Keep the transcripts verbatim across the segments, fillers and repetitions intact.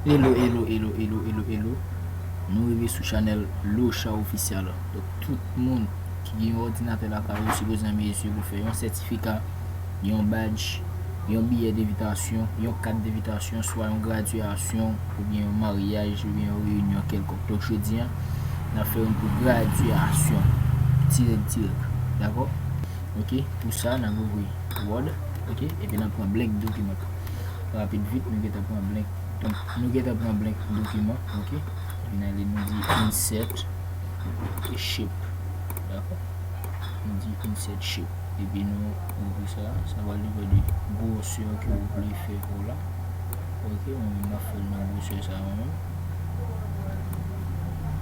Hello, hello, hello, hello, hello, hello. Nou rive sou chanèl Locha Official. Donk, tout moun ki gen yon òdinatè lakay yo, sipoze an mezi pou fè yon sètifika, yon badj, yon biyè denvitasyon, yon kat denvitasyon, swa yon gradyasyon, oubyen yon maryaj, oubyen yon reyinyon kèlkonk. Donk, jodi a, n ap fè youn pou gradyasyon. Dirèk, dirèk. Dakò? Ok, pou sa, n ap ouvri Word, ok, epi n ap pran blank dokiman. Rapid vit, nou gentan pran blank, donk, nou gentan pran blank dokiman, ok. Epi n ale, nou di insert shape, dakò? Nou di insert shape. Epi nou ouvri sa, sa va livre de gwosè ke w vle fè pou la. Ok, mwen menm m ap fè l nan gwosè sa mwen menm.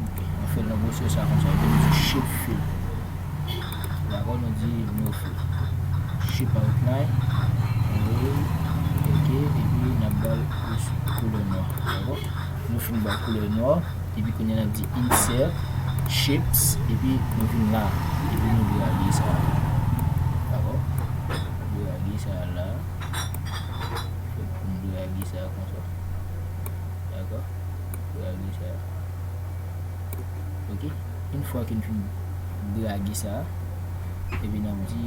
Ok, mwen fè l nan gwosè sa konsa. Epi nou di shape fill. Dakò, nou di no fill. Shape outline. Wi. Ok, epi n ap ba l koulè nwa. Dakò? Nou fin ba l koulè nwa. Epi kounye a n ap di insert shapes. Epi nou vin la. Epi nou drage sa. Dakò? Drage sa la. Fèt pou n drage sa konsa. Dakò? Drage sa. Ok. Yon fwa ke n fin drage sa, epi n ap di,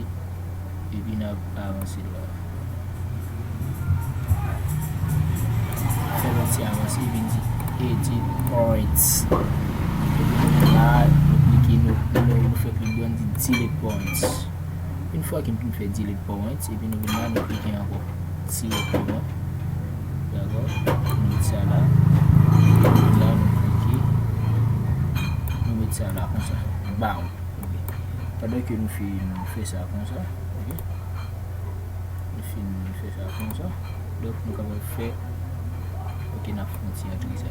epi n ap avanse la. Fè yon ti avanse, epi n di edit points. Epi nou vin la, nou klike, nou, nou, nou fè klik dwat, n di delete points. Yon fwa ke n fin fè delete points, epi nou vin la, nou klike ankò. Direkteman. Dakò? Nou met sa la. Nou vin la, nou klike. Nou met sa la konsa. Bam. Ok. Pandan ke nou fin fè sa konsa, ok? Nou fin fè sa konsa. Donk, nou kapab fè, ok, n ap fè yon ti antre sa.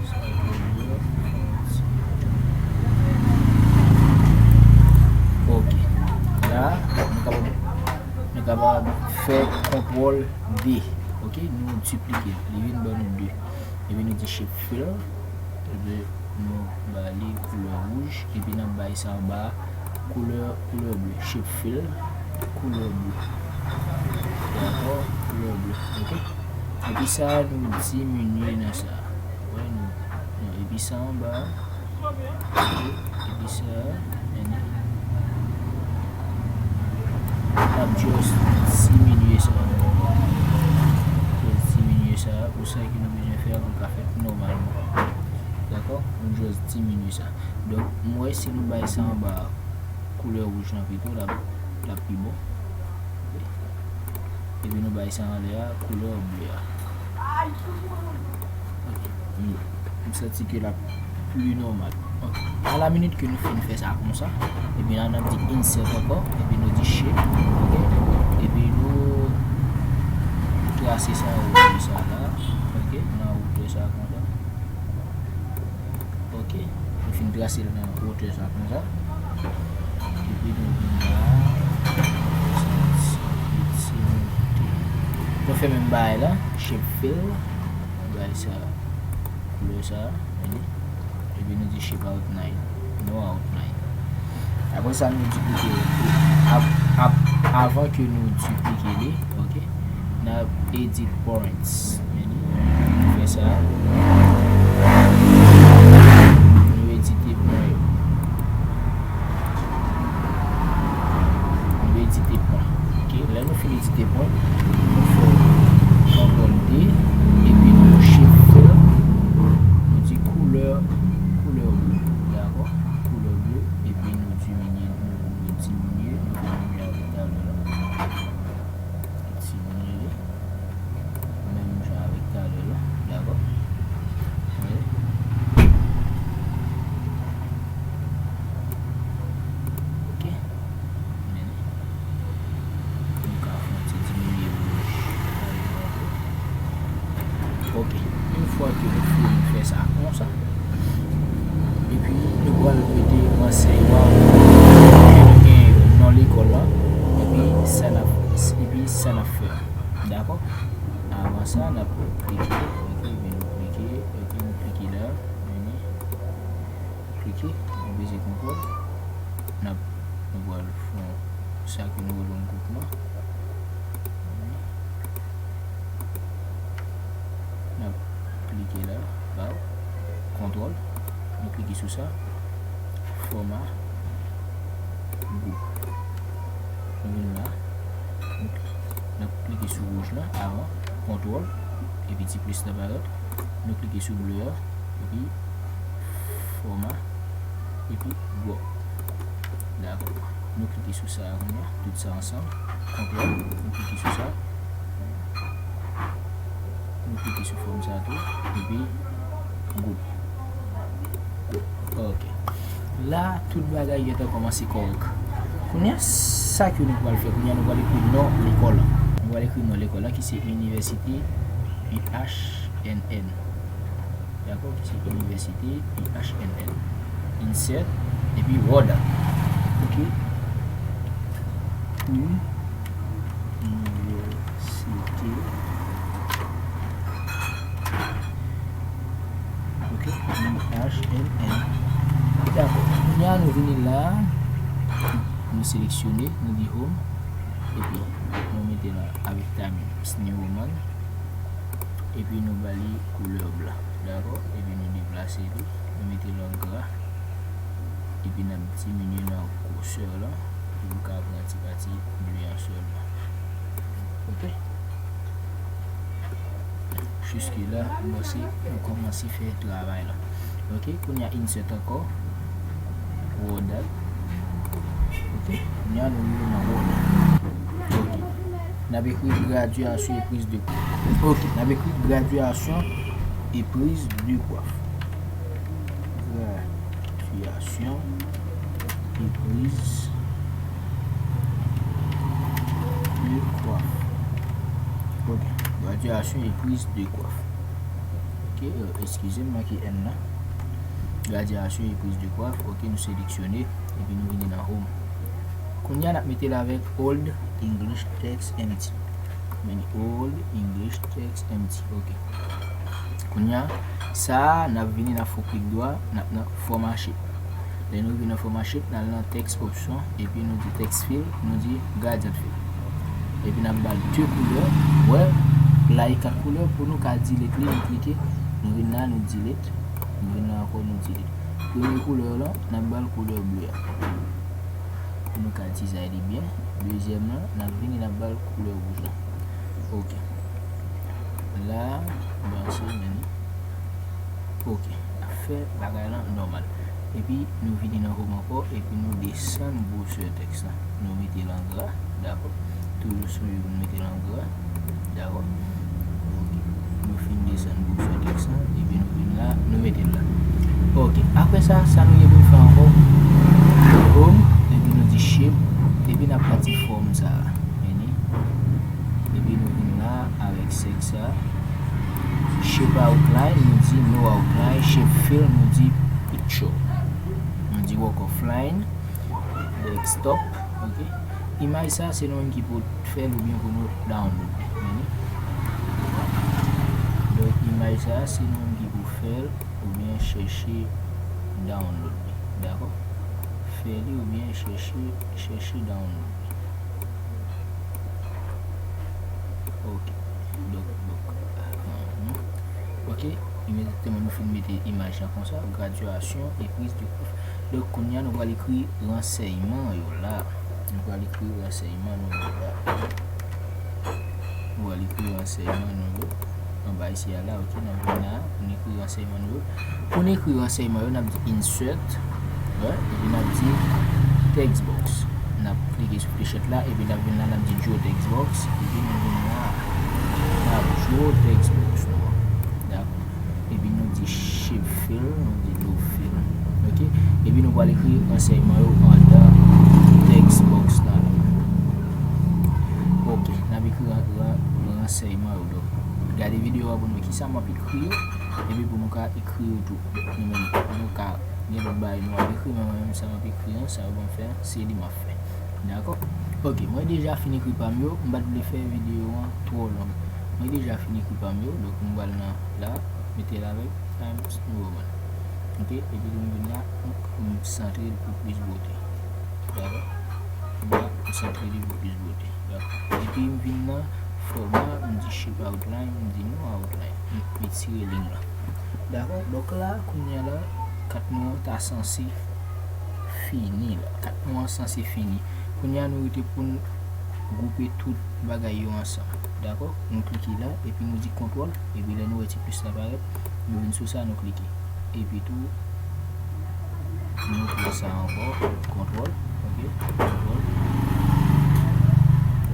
Sa vle di, ok. La, nou kapab, nou kapab fè kontwòl D. Ok, nou diplike l. Li vin ban nou de. Epi nou di shape fill. Epi nou ba li koulè wouj. Epi n ap bay sa anba a koulè, koulè ble. Shape fill, koulè ble. Dakò? Koulè ble. Ok? Epi sa, nou diminye nan sa. Wè, nou, nou, epi sa anba a. Epi sa, men, n ap just diminye sa. Just diminye sa. Pou sa ke nou bezwen fè a, pou l ka fèt nòmalman. Dakò? Nou just diminye sa. Donk, m wè si nou bay sa anba koulè wouj lan pito, l ap, l ap pi bon. Epi nou bay sa anlè a, koulè ble a. Ok, m, m santi ke l ap pli nòmal. Ok. A la minit ke nou fin fè sa konsa, epi la n ap di insert ankò, epi nou di shape, ok? Epi nou trase sa wotè sa la, ok? Nan wotè sa konsa. Ok, nou fin trase l nan wotè sa konsa. Epi nou vin la, sa ti, ti moute. Nou fè menm bagay la, shape fill, nou bay sa, koulè sa, epi nou di shape outline, no outline. Apre sa, nou diplike l. Av-, av-, avan ke nou diplike li, ok, n ap edit points. Men li, nou fè sa. Nou edite pwen yo. Nou edite pwen. Ok, lè nou fin edite pwen, nou fè kontwòl D, epi nou shift, nou di koulè, koulè ble, dakò? Koulè ble, epi nou diminye, nou, nou diminye, nou fè menm jan avèk talè la. Diminye li. Menm jan avèk talè la, dakò? Wi. Ok. Men, nou ka fè yon ti diminye wouj. Ok. Yon fwa ke nou fini fè sa konsa, epi nou pral mete ansèyman ke nou gen nan lekòl la, epi sa n ap, epi sa n ap fè. Dakò? Avan sa, n ap klike, ok, epi nou klike, epi nou klike la, vini, klike, nou peze kontwòl, n ap, nou pral fè sa ke nou rele yon groupman. Vini. la, ba w, kontwòl, nou klike sou sa, fòma gwoup. Nou vin la, nou, n ap klike sou wouj la, avan, kontwòl, epi ti plis la parèt, nou klike sou ble a, epi fòma, epi gwoup. Dakò. Nou klike sou sa a kounye a, tout sa ansanm. Kontwòl, nou klike sou sa. Nou klike sou fòm sa a tou, epi gwoup. Gwoup. Ok. La, tout bagay gentan kòmanse kòrèk. Kounye a, sa ke nou pral fè, kounye a, nou pral ekri non lekòl la. Nou pral ekri non lekòl la, ki se Inivèsite I H N N. Dakò, ki se Inivèsite I H N N. Insert, epi Word. Ok. Inivèsite. Ok, I H N N. Dakò. Kounye a, nou vini la. Nou seleksyone, nou di Home. Epi, nou mete la avèk Times New Roman. Epi, nou ba li koulè blan. Dakò? Epi, nou deplase li. Nou mete l an gra. Epi, n ap diminye nan gwosè la. Pou nou ka pran ti pati ble an sèlman. Ok? Jiske la, m panse nou kòmanse fè travay la. Ok, kounye a insert ankò. Word. Ok, kounye a nou rive nan Word. Ok. N ap ekri graduation et prise de coiffe. Ok, n ap ekri graduation et prise de coiffe. Graduation et prise de coiffe. Ok, graduation et prise de coiffe. Ok, euh, eskize m, manke N nan. Graduation et prise de coiffe. Ok, nou seleksyone, epi nou vini nan Home. Kounye a, n ap mete l avèk Old English Text Empty. Vini Old English Text Empty. Ok. Kounye a, sa a, n ap vini, n ap fè klik dwa, n ap nan Format Shape. Lè nou rive nan Format Shape, n al nan Text Option, epi nou di Text Fill, nou di Gradient Fill. Epi n ap ba l de koulè. Wè, la e kat koulè, pou nou ka delete li, nou klike, nou vin la, nou delete, nou vin la ankò, nou delete. Premye koulè la, n ap ba l koulè ble a. Pou nou ka dizay li byen. Dezyèm lan, n ap vini, n ap ba l koulè wouj la. Ok. La, branche, men li. Ok. N ap fè bagay lan nòmal. Epi, nou vini nan Home ankò, epi nou desann gwosè tèks la. Nou mete l an gra, dakò. Toujou sou nou mete l an gra. Dakò. Ok. Nou fin desann gwosè tèks lan, epi nou vin la, nou mete l la. Ok. Apre sa, sa nou gen pou n fè ankò? Home, epi nou di shape, epi n ap pran ti fòm sa a. Vini. Epi nou vin la avèk sèk sa a. Shape outline, nou di no outline. Shape fill, nou di picture. Nou di work of line. Desktop, ok. Imaj sa, se nou menm ki pou fè l oubyen pou nou download li. Vini. Donk, imaj sa, se nou menm ki pou fè l oubyen chèche download li. Dakò? Fè li oubyen chèche, chèche download li. Ok. Donk, donk, euh, mhm. Ok. Imedyatman nou fin mete imaj lan konsa, graduation et prise de coiffe. Donk, kounye a nou pral ekri ransèyman yo la. Nou pral ekri ransèyman nou yo la. Nou pral ekri ransèyman nou yo. Anba isi a la, ok, n ap vin la, pou n ekri ransèyman nou yo. Pou n ekri ransèyman yo, n ap di insert, wè, epi n ap di text box. N ap klike sou flechèt la, epi n ap vin la, n ap di draw text box, epi nou vin la, n ap draw text box nou an. Dakò? Epi nou di shape fill, nou di no fill. Ok? Epi nou pral ekri ransèyman yo anndan text box la. Ok, n ap ekri ran-, ran-, ransèyman yo. Donk, gade videyo a pou nou wè kisa m ap ekri yo. Epi pou nou ka ekri yo tou. Nou menm, nou ka gen lòt bagay nou ap ekri, men mwen menm sa m ap ekri an, sa yo ban m fè an, se li m ap fè. Dakò? Ok, mwen deja fin ekri pa m yo, m pa t vle fè videyo an twò long. Mwen deja fin ekri pa m yo, donk m pral nan la, mete l avèk Times New Roman. Ok, epi lè m vin la, m, m santre l pou plis bote. Dakò? M santre li pou plis bote. Dakò? Epi m vin nan fòma, m di shape outline, m di no outline. M retire liy la. Dakò? Donk la, kounye a la, kat nou an ta sanse fini la. Kat nou an sanse fini. Kounye a nou rete pou n gwoupe tout bagay yo ansanm. Dakò? Nou klike la, epi nou di kontwòl, epi lè nou wè ti plis la parèt, nou vin sou sa, nou klike. Epi tou, nou pran sa ankò, kontwòl, ok, kontwòl,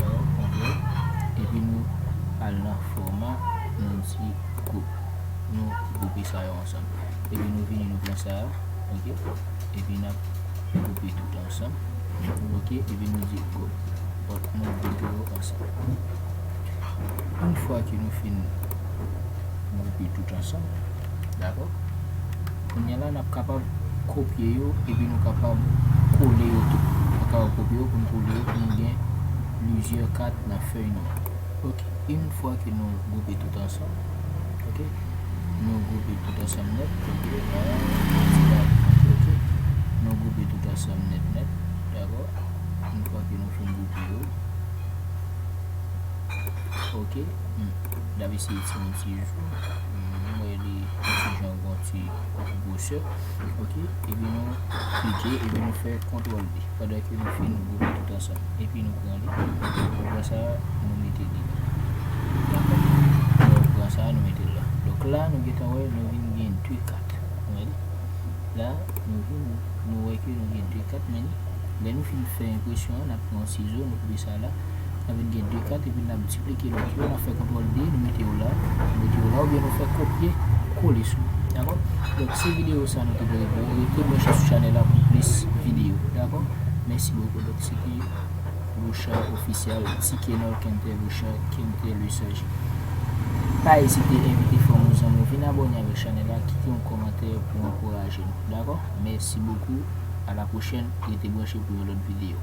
kontwòl, epi nou al nan fòma, nou di gwoup. Nou gwoupe sa yo ansanm. Epi nou vini, nou pran sa a, ok? Epi n ap gwoupe tout ansanm, ok? Epi nou di gwoup. Bon, nou gwoupe yo ansanm. Yon fwa ke nou fin gwoupe tout ansanm, dakò? Kounye a la, n ap kapab kopye yo, epi nou kapab kole yo tou. Nou kapab kopye yo pou n kole yo, pou n gen plizyè kat nan fèy nou an. Ok, yon fwa ke nou gwoupe tout ansanm, ok, nou gwoupe tout ansanm nèt, ok, la, ok, nou gwoupe tout ansanm nèt, nèt, dakò? Yon fwa ke nou fin gwoupe yo, ok, hmm, n ap eseye tire yon ti jou, hmm, m wè li yon ti jan gon ti gwosè, ok, epi nou klike, epi nou fè kontwòl V. Pandan ke nou fin gwoupe tout ansanm. Epi nou pran li. Nou pran sa, nou mete li la. Dakò? Nou pran sa, nou mete l la. Donk la, nou gentan wè, nou vin gen de kat. Ou wè li? La, nou vin, nou wè ke nou gen de kat, men lè nou fin fè enpresyon an, n ap pran yon sizo, nou koupe sa la. N ap vin gen de kat, epi n ap diplike lòt yo, n ap fè kontwòl V, nou mete yo la, nou mete yo la, oubyen nou fè kopye kole sou. Dakò? Donk, se videyo sa nou te pote pou ou. Rete branche sou chanèl la pou plis videyo. Dakò? Mèsi bokou. Donk, se te Bouchard Official, Tikenor Kente Bouchard, Kente Lesage. Pa ezite envite fanmi w, zanmi w, vin abòne avèk chanèl la, kite yon kòmantè pou ankouraje nou. Dakò? Mèsi bokou. A la pwochèn. Rete branche pou yon lòt videyo.